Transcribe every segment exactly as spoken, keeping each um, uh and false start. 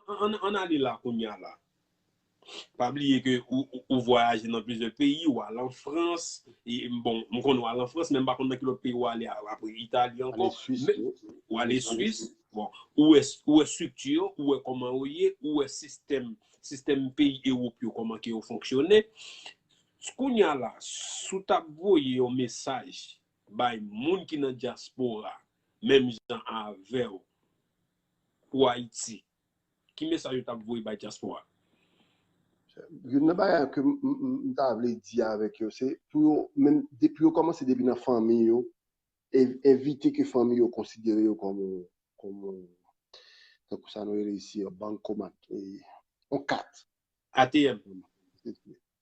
an, an, an ale la kounye a la. Pa bliye ke ou, ou, ou vwayaje nan plizyè peyi, ou al an Frans, e, bon, m konnen ou al an Frans, men m pa konn nan ki lòt peyi ou ale a, apre Itali ankò, Swis, men, ou ale Swis, bon, ou wè, ou wè estrikti yo, ou wè kòman yo ye, ou wè sistèm, sistèm peyi Ewòp yo, kòman ke yo fonksyone. Kounye a la, si w t ap voye yon mesaj bay moun ki nan dyaspora, menm jan avè w, pou Ayiti, ki mesaj ou t ap voye bay dyaspora? Youn nan bagay ke m ta vle di avèk yo, se pou yo, menm depi yo kòmanse depi nan fanmi yo, evite ke fanmi yo konsidere yo kòm, kòm, tankou sa nou rele isi, bankomat, yon kat. A T M.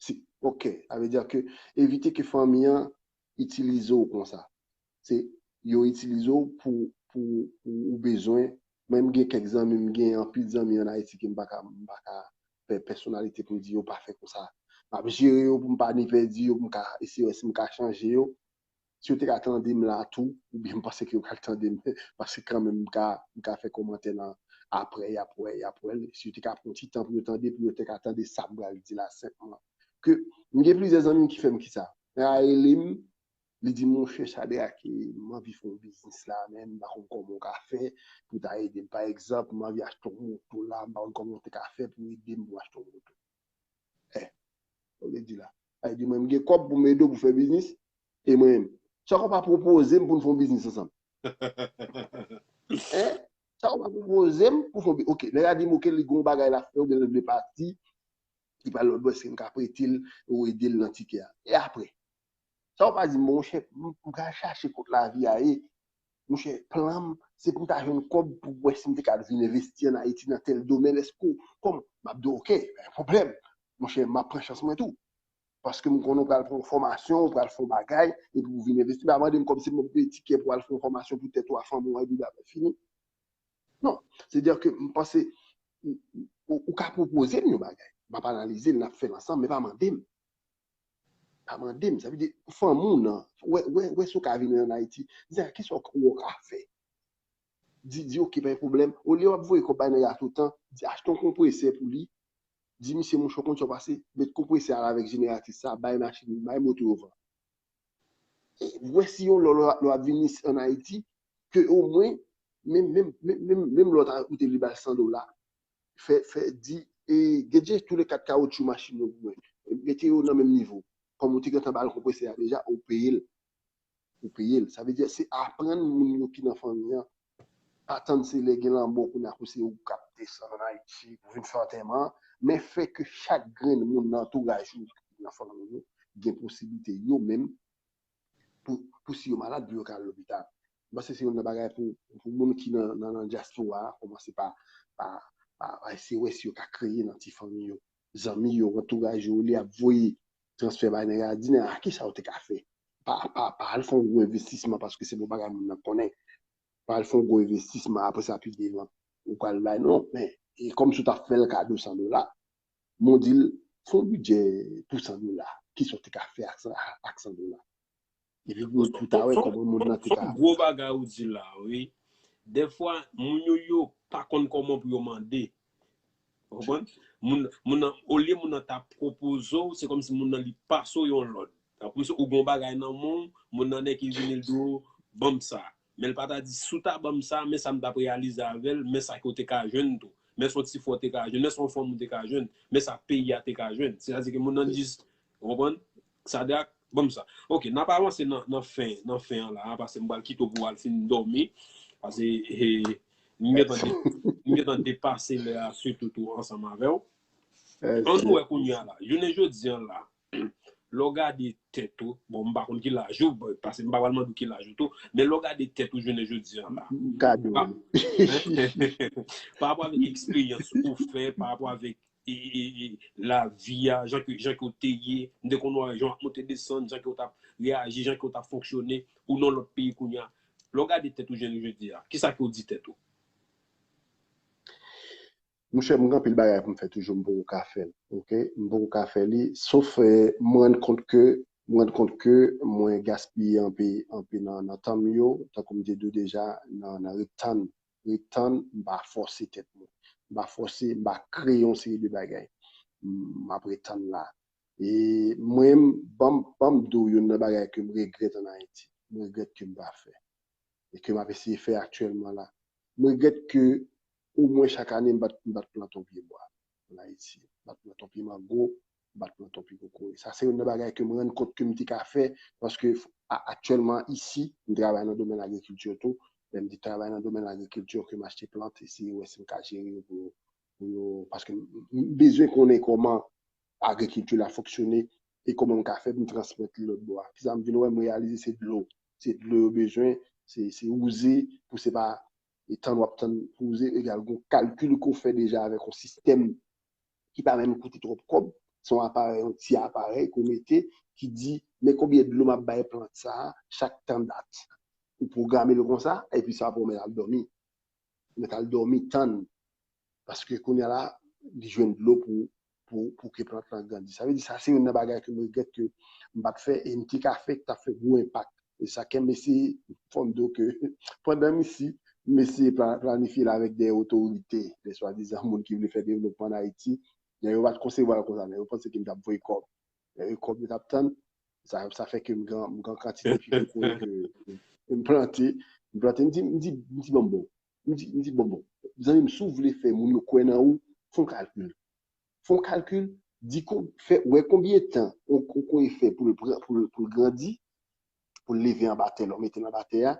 Si, ok, sa vle di ke evite ke fanmi an itilize w konsa. Se, yo itilize w pou, pou, pou ou bezwen. Mwen, m gen kèk zanmi, m gen anpil zanmi an Ayiti ke m pa ka, m pa ka fè pèsonalite pou m di yo pa fè konsa. M ap jere yo pou m pa ni pèdi yo, pou m ka eseye wè si m ka chanje yo. Si yo te ka tande m la tou, oubyen m panse ke yo pral tande m, paske kanmenm m ka, m ka fè kòmantè nan apre, y ap wè, y ap wè l. Si yo te ka pran ti tan pou yo tande, pou yo te ka tande sa m pral di la senpman. Ke m gen plizyè zanmi m ki fè m kisa. Nèg la rele m, li di, monchè Shadrack, m anvi fè yon biznis la, men m pa konn kòman w ka fè pou ta ede m. Pa egzanp, m anvi achte yon moto la, m pa konn kòman w te ka fè pou ede m pou m achte yon moto. Eh, sa w vle di la. Sa vle di mwen, m gen kòb pou m ede w pou fè biznis, e mwen menm. Sa w pa pwopoze m pou n fè yon biznis ansanm? Hein? Sa w pa pwopoze m pou fè yon biznis? Ok, nèg la di m, ok, li gen yon bagay l ap fè, oubyen l vle pati, li pral lòtbò, èske m ka prete l ou ede l nan tikè a? E apre? Sa w pa di m, monchè, m, m ka chache kot lavi a ye. Monchè, plan m, se pou m ta jwenn kòb pou wè si m te ka vin envesti ann Ayiti nan tèl domèn. Èske w, kòm, m ap di w, ok, pa gen pwoblèm. Monchè, m ap pran chans mwen tou. Paske m konnen w pral pran yon fòmasyon, w pral fè yon bagay, epi w vin envesti. Pa mande m kòb, se mwen ki peye tikè pou w al fè yon fòmasyon pou tèt ou a fanmi w, epi bagay fini. Non, se di ke m panse, ou, ou, ou ka pwopoze m yon bagay. M ap analize l, n ap fè l ansanm, men pa mande m. Pa mande m, sa vle di, fanmi w nan, wè, wè, wè si w ka vin ann Ayiti. Di, a, kisa w ka fè? Di, di, ok, pa gen pwoblèm. Olye w ap voye kòb bay nèg la toutan, di, achte yon konpresè pou li. Di, misye, monchè, w konn sa w pase, met konpresè a la avèk jeneratris sa, bay machin, bay moto yo van. E wè si yon lò, lò, lò ap vin isi ann Ayiti, ke omwen, menm, menm, menm, menm, menm lò ta koute li bay san dola, fè, fè, di, e, gen tou le kat kawotchou machin yo pou mwen. Mete yo nan menm nivo. Kòm ou te gentan ba l konpresè a deja, ou peye l. Ou peye l. Sa vle di, se aprann moun yo ki nan fanmi an. Pa tann se lè gen lanmò kounye a pou se ou k ap desann ann Ayiti pou vin fè antèman an, men fè ke chak grenn moun nan antouraj ou, nan fanmi ou, gen posiblite yo menm pou, pou si yo malad, pou yo ka al lopital. M panse se youn nan bagay pou, pou moun ki nan, nan, nan dyaspora a, kòmanse pa, pa, pa, pa eseye wè si yo ka kreye nan ti fanmi yo, zanmi yo, antouraj yo, olye ap voye transfè bay nèg la, di nèg la, a, kisa w te ka fè? Pa, pa, pa al fè yon gwo envestisman paske se pa yon bagay moun nan konnen. Pa al fè yon gwo envestisman, apre sa, pi devan, ou pral bay, non, men, e kòmsi w t ap fè l kado san dola, men w di l, fè yon bidjè pou san dola, kisa w te ka fè ak san, ak san dola? Epi pou, pou ta wè kòman moun nan te ka. Son gwo bagay ou di la, wi. Dèfwa, moun yo, yo pa konn kòman pou yo mande. Ou konprann? Moun, moun nan, olye moun nan ta pwopoze w, se kòmsi moun nan li pase w yon lòd. Tankou si ou gen yon bagay nan men w, moun nan nèk li vini l di w, ban m sa. Men l pa ta di, si w ta ban m sa, men sa m t ap reyalize avè l, men sa ke w te ka jwenn tou. Men se yon ti fwa w te ka jwenn, men se yon fanm ou te ka jwenn, men sa peyi a te ka jwenn. Sètadi ke moun nan jis, ou konprann? Sadak, ban m sa. Ok, n ap avanse nan, nan fen, nan fen an la, paske m pral kite w pou w al fin dòmi. Paske, eh, m gentan de-, m gentan depase lè a, sitou tou ansanm avè w. An nou wè kounye a la. Jounen jodi an la, lè w gade tèt ou, bon, m pa konn ki laj ou, bon, paske m pa pral mande w ki laj ou tou, men lè w gade tèt ou jounen jodi an la, Gade w. pa rapò avèk eksperyans ou fè, pa rapò avèk e, e, e, lavi a, jan ke, jan ke w te ye, m te konn wè jan w ap monte desann, jan ke w t ap reyaji, jan ke w t ap fonksyone, ou nan lòt peyi kounye a. Lè w gade tèt ou jounen jodi a, kisa ke w di tèt ou? Monchè, m gen anpil bagay pou m fè toujou, m poko ka fè l, ok? M poko ka fè li, sof, eh, m rann kont ke, m rann kont ke mwen gaspiye anpe, anpe nan, nan tan m yo, tankou m te di w deja, nan, nan ret tann, ret tann, m pa fòse tèt mwen. M pa fòse, m pa kreye yon seri de bagay. M ap ret tann la. E mwen, ban m, ban m di w youn nan bagay ke m regrèt ann Ayiti. M regrèt ke m pa fè. E ke m ap eseye fè aktyèlman la. M regrèt ke omwen chak ane m pa t, m pa t plante yon pye bwa ann Ayiti. M pa t plante yon pye mango, m pa t plante yon pye kokoye. Sa se youn nan bagay ke m rann kont ke m te ka fè, paske aktyèlman isi, m travay nan domèn agrikilti tou. Lè m te travay nan domèn agrikilti, ke m achte plant, eseye wè si m ka jere yo pou yo, pou yo, paske m bezwen konnen kòman agrikilti la fonksyone e kòman m ka fè pou m transmèt li lòt bò a. Kisa m vin wè, m reyalize se dlo. Se dlo yo bezwen, se, se wouze, pou se pa e tan w ap tann pou wouze, egal gon kalkil ke w fè deja avèk yon sistèm ki pa menm koute twòp kòb. Se yon aparèy, yon ti aparèy ke w mete ki di, men konbyen dlo m ap bay plant sa a chak tan dat. Ou pwograme l konsa, epi sa apre w mèt al dòmi. Ou mèt al dòmi, tann. Paske kounye a la, li jwenn dlo pou, pou, pou ke plant lan grandi. Sa vle di, sa se youn nan bagay ke m regrèt ke m pa t fè, e m te ka fè, ki t ap fè gwo enpak. E sa ke m eseye, fò m di w ke pandan m isi, m eseye pla-, planifye l avèk de otorite, de swadizan moun ki vle fè devlopman ann Ayiti. Men yo pa t konsevwa l konsa, men yo panse ke m t ap voye kòb. Men kòb yo t ap tann, sa, sa fè ke m gen, m gen kantite pye kokoye ke m plante, m plante, m di, m di, m di, bon, bon. M di, m di, bon, bon. Zanmi m, si w vle fè moun yo kwè nan ou, fè yon kalkil. Fè yon kalkil, di kon, fè, wè konbyen tan yon kokoye fè pou l pran, pou l, pou l grandi, pou l leve anba tè, lè w mete l anba tè a,